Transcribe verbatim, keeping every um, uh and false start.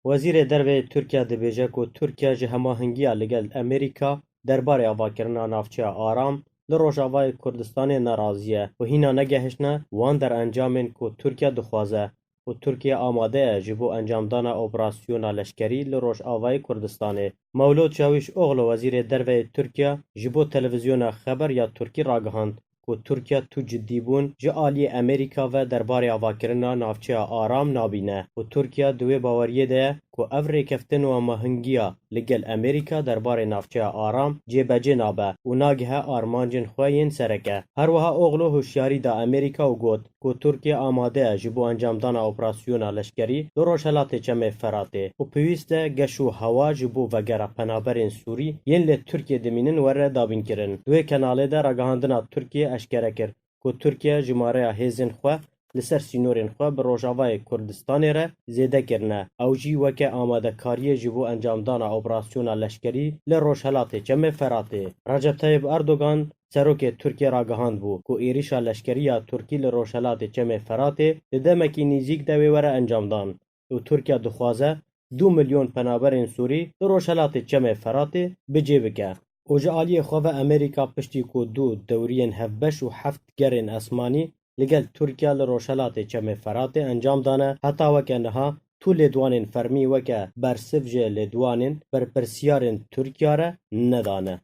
Wezîrê Derve yê Tirkiye dibêje ku Tirkiye ji hemahingiya li gel Amerîka derbarê avakirina navçeya aram li Rojavayê Kurdistanê nerazî ye û hîna negehiştine wan derencamên ku Tirkiye dixwaze û Tirkiye amade ye ji bo encamdana operasyona leşkerî li Rojavayê Kurdistanê. Mewlûd Çawîşoglu, Wezîrê Derve yê Tirkiye, ji bo televîzyona Xeber ya Tirkî ragihand ku Tirkiye tu cidîbûn ji aliyê Amerîka ve derbarê avakirina navçeya aram nabîne û Tirkiye di wê baweriyê de ye ku ev rêkeftin û hemahingiya li gel Amerîka derbarê navçeya aram cêbecê nabe û nagihe armancên xwe yên sereke. Her wiha Oglu hişyarî da Amerîka û got ku Tirkiye amade ye ji bo encamdana operasyona leşkerî li Rojhelatê Çemê Feratê û pêwîst e geş û hewa ji bo vegera penaberên Sûrî yên li Tirkiye dimînin were dabînkirin. Di wê kenalê de ragihandina Tirkiye eşkere kir ku Tirkiye jimareya hêzên xwe li ser sînorên xwe bi Rojavayê Kurdistanê re zêde kirine. Ew jî weke amadekariyê ji bo encamdana operasyona leşkerî li Rojhelatê Çemê Feratê. Recep Tayyip Erdogan, serokê Tirkiye ragihandbû ku êrîşa leşkerî ya Tirkî li Rojhelatê Çemê Feratê di demekî nîzîk de wê were encamdan û Tirkiye dixwaze du milyon penaberên Sûrî li Rojhelatê Çemê Feratê bi cê bike. Û ji aliyê xwe ve Amerîka piştî ku du dewriyên hevbeş û heft gerên esmanî li gel Tirkiye li Rojhelatê Çemê Feratê encam dane, heta weke niha tu lêdwanên fermî weke bersiv ji lêdwanên berpirsiyarên Tirkiye re nedane.